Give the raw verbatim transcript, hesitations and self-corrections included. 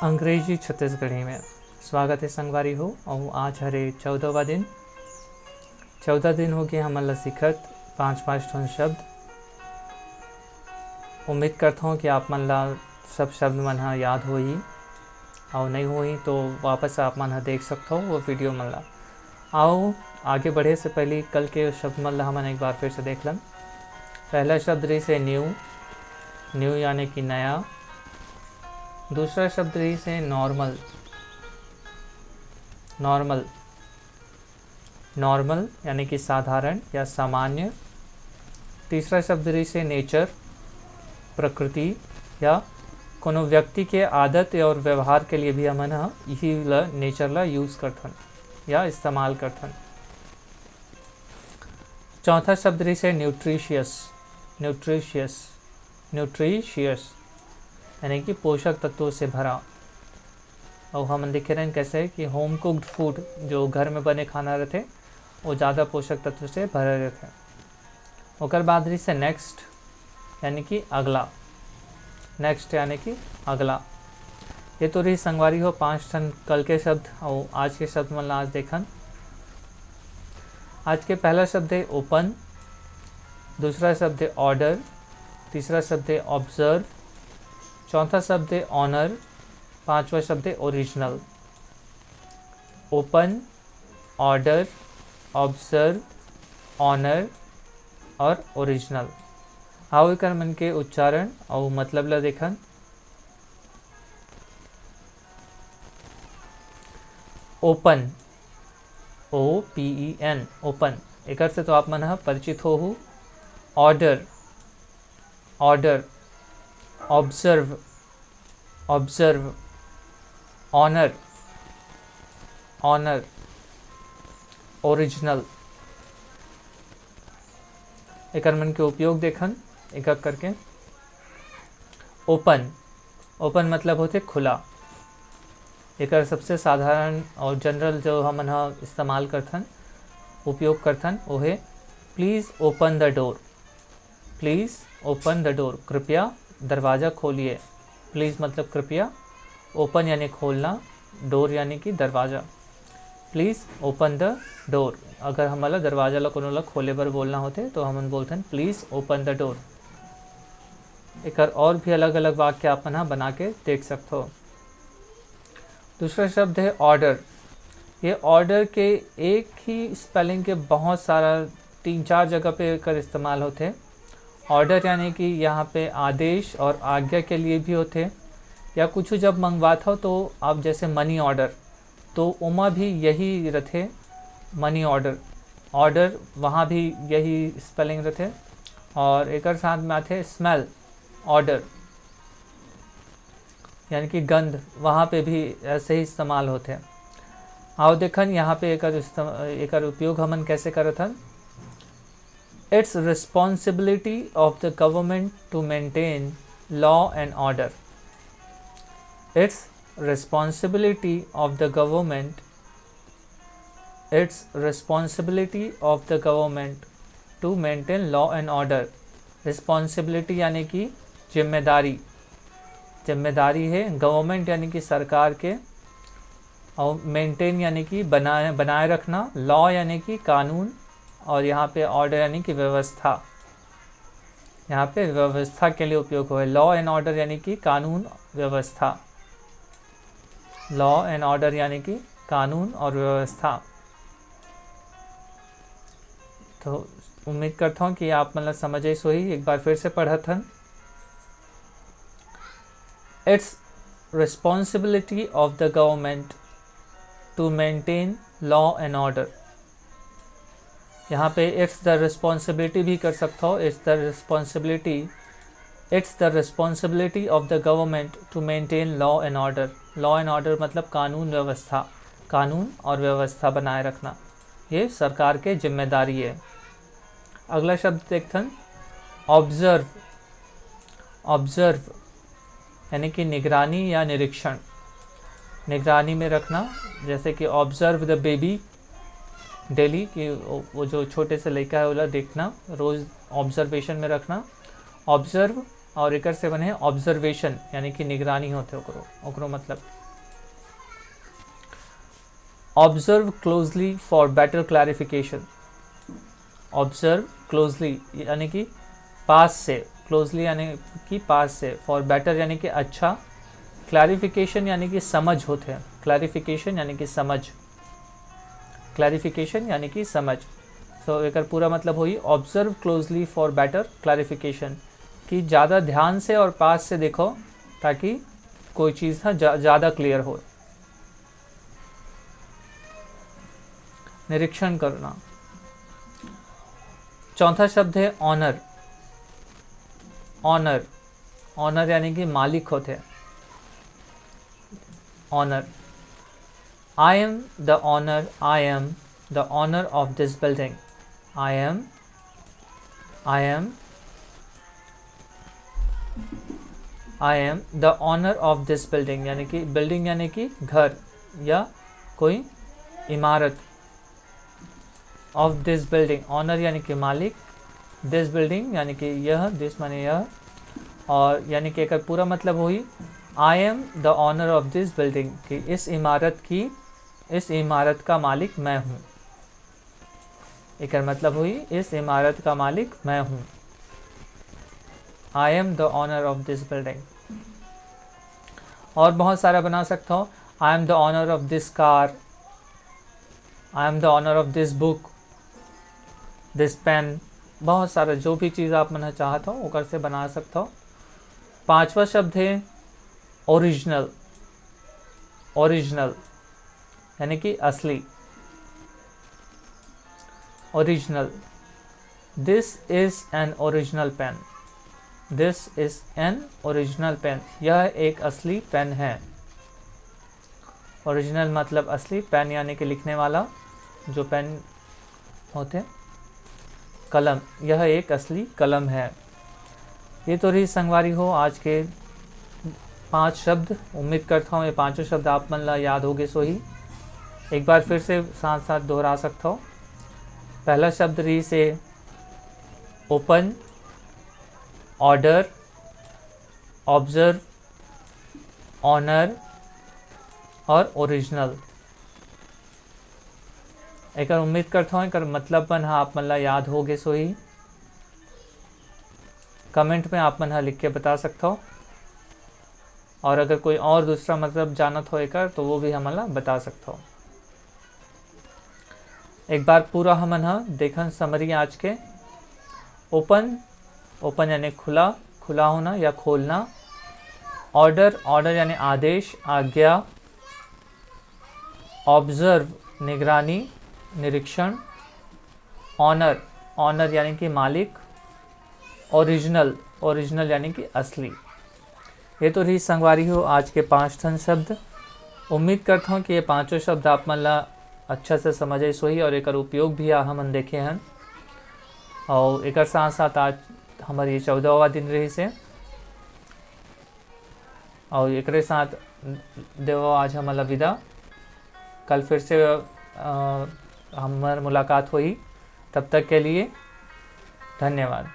अंग्रेजी छत्तीसगढ़ी में स्वागत हे संगवारी हो। अउ आज हरे चौदहवाँ दिन। चौदह दिन होगे हमन ला सीखत पाँच पाँच ठन शब्द। उम्मीद करथों कि आप मन ला सब शब्द मन ह याद होही, अउ नइ होही तो वापस आप मन ह देख सकथो वो video मन ला। आओ, आगे बढ़े से पहले कल के शब्द मन ला हमन एक बार फिर से देख लन। पहला शब्द रहिस हे new, new यानी कि नया। दूसरा शब्द रहिस हे normal, normal, normal यानी कि साधारण या सामान्य। तीसरा शब्द रहिस हे nature, प्रकृति, या कोनो व्यक्ति के आदत और व्यवहार के लिए भी हमन ह इही ला, nature ला use करथन या इस्तेमाल करथन। चौथा शब्द रहिस हे nutritious, nutritious, nutritious यानी कि पोषक तत्वों से भरा। अउ हमन देखे रहेन कैसे कि home cooked food, जो घर में बने खाना रहिथे, वो ज़्यादा पोषक तत्व से भरे रहिथे। ओकर बाद रहिस हे next यानी कि अगला, next यानी कि अगला। ये तो रहिस संगवारी हो पाँच ठन कल के शब्द, अउ आज के शब्द मन ला आज देखन। आज के पहला शब्द हे open, दूसरा शब्द हे order, तीसरा शब्द हे observe, चौथा शब्द हे honour, पांचवा शब्द हे original। Open, order, observe, honour और original। आओ एकर मन के उच्चारण अउ मतलब ला देखन। Open, O P E N, open, एकर से तो आप मन ह परिचित होहू। Order, order, observe, observe, honour, honour, original। एकर मन के उपयोग देखन एक एक करके। Open, open मतलब होथे खुला। एकर सबसे साधारण और general जो हमन ह इस्तेमाल करथन, उपयोग करथन, वो हे please open the door। Please open the door, कृपया दरवाज़ा खोलिए। Please मतलब कृपया, open यानी खोलना, door यानी कि दरवाज़ा। Please open the door, अगर हमन ला दरवाज़ा ला कोनो ला खोले बर बोलना होथे तो हमन बोलथन please open the door। एकर और भी अलग-अलग वाक्य आप मन ह बना के देख सकथो। दूसरा शब्द हे order। ये order के एक ही spelling के बहुत सारा, तीन चार जगह पे एकर इस्तेमाल होथे। Order यानी कि यहाँ पे आदेश और आज्ञा के लिए भी होथे, या कुछ जब मंगवात हो तो आप जैसे money order, तो ओमा भी यही रथे, money order, order, वहाँ भी यही spelling रथे। और एकर साथ में आथे smell, odour, यानी कि गंध, वहाँ पे भी ऐसे ही इस्तेमाल होथे। आओ देखन यहाँ पे एकर इस्तेम-, एकर उपयोग हमन कैसे करत हन। It's responsibility of the government to maintain law and order। It's responsibility of the government, it's responsibility of the government to maintain law and order। Responsibility यानी कि जिम्मेदारी, जिम्मेदारी हे government यानी कि सरकार के, और maintain यानी कि बनाए, बनाए रखना, law यानी कि कानून, और यहाँ पे order यानी कि व्यवस्था। यहाँ पे व्यवस्था के लिए उपयोग हुआ है। Law and order यानी कि कानून व्यवस्था। Law and order यानी कि कानून और व्यवस्था। तो उम्मीद करता हूँ कि आप मन ला समझ आइस होही। एक बार फिर से पढ़त हन। It's responsibility of the government to maintain law and order। यहाँ पे it's the responsibility भी कर सकता हो। It's the responsibility, it's the responsibility of the government to maintain law and order। Law and order मतलब कानून व्यवस्था, कानून और व्यवस्था बनाए रखना, ये सरकार के जिम्मेदारी है। अगला शब्द देखथन, observe। Observe यानी कि निगरानी या निरीक्षण, निगरानी में रखना, जैसे कि observe the baby daily, कि वो, वो जो छोटे से लड़का है, ओला देखना, रोज़ observation में रखना। Observe और एकर से बने ऑब्जर्वेशन, यानी कि निगरानी होथे ओकरो, ओकरो मतलब। Observe closely for better clarification. Observe closely यानी कि पास से, क्लोजली यानी कि पास से, फॉर बेटर यानी कि अच्छा, क्लैरिफिकेशन यानी कि समझ होथे, क्लैरिफिकेशन यानी कि समझ, क्लैरिफिकेशन यानी कि समझ। तो एकर पूरा मतलब होई, observe closely for better clarification, कि ज़्यादा ध्यान से और पास से देखो, ताकि कोई चीज़ ना ज़्यादा क्लियर हो। निरीक्षण करना। चौथा शब्द है ऑनर। ऑनर, ऑनर यानी कि मालिक होथे। Honour. I am the owner, I am the owner of this building. I am, I am, I am the owner of this building, यानी कि बिल्डिंग यानी कि घर या कोई इमारत। ऑफ दिस बिल्डिंग, ऑनर यानी कि मालिक, दिस बिल्डिंग यानी कि यह, दिस माने यह, और यानी कि एकर पूरा मतलब होई, I am the owner of this building, कि इस इमारत की, इस इमारत का मालिक मैं हूँ। एकर मतलब होई, इस इमारत का मालिक मैं हूँ। I am the owner of this building. और बहुत सारा बना सकता हो, I am the owner of this car, I am the owner of this book, this pen। बहुत सारा, जो भी चीज़ आप मन चाहत हो, ओकर से बना सकता हो। पांचवा शब्द है ओरिजिनल। ओरिजिनल यानी कि असली। Original. This is an original pen. This is an original pen. यह एक असली पेन है। ओरिजिनल मतलब असली, पेन यानी कि लिखने वाला, जो पेन होथे, कलम, यह एक असली कलम है। ये तो रही संगवारी हो आज के पांच शब्द। उम्मीद करता हूँ ये पांचों शब्द आप मन ला याद होगे सोही। एक बार फिर से साथ साथ दोहरा सकता हो। पहला शब्द रही से ओपन, ऑर्डर, ऑब्जर्व, ऑनर और ओरिजिनल। एकर उम्मीद करता हूँ एकर मतलब मन ह आप मन ला याद होगे सोही। कमेंट में आप मन ह लिख के बता सकता हो, और अगर कोई और दूसरा मतलब जानत हो एकर, तो वो भी हमन ला बता सकता हो। एक बार पूरा हमन ह देखन समरी आज के। ओपन, ओपन यानी खुला, खुला होना या खोलना। ऑर्डर, ऑर्डर यानी आदेश, आज्ञा। ऑब्जर्व, निगरानी, निरीक्षण। ऑनर, ऑनर यानी कि मालिक। ओरिजिनल, ओरिजिनल यानी कि असली। ये तो रही संगवारी हो आज के पांच ठन शब्द। उम्मीद करता हूँ कि ये पांचों शब्द आप मन ला अच्छा से समझ आइस होही और एकर उपयोग भी आ हमन देखे हन। और एकर साथ साथ आज हमर ये चौदहवाँ दिन रहिस हे। और एकरे साथ देवो आज हमन ला विदा। कल फिर से, अ, हमर मुलाकात होही। तब तक के लिए धन्यवाद।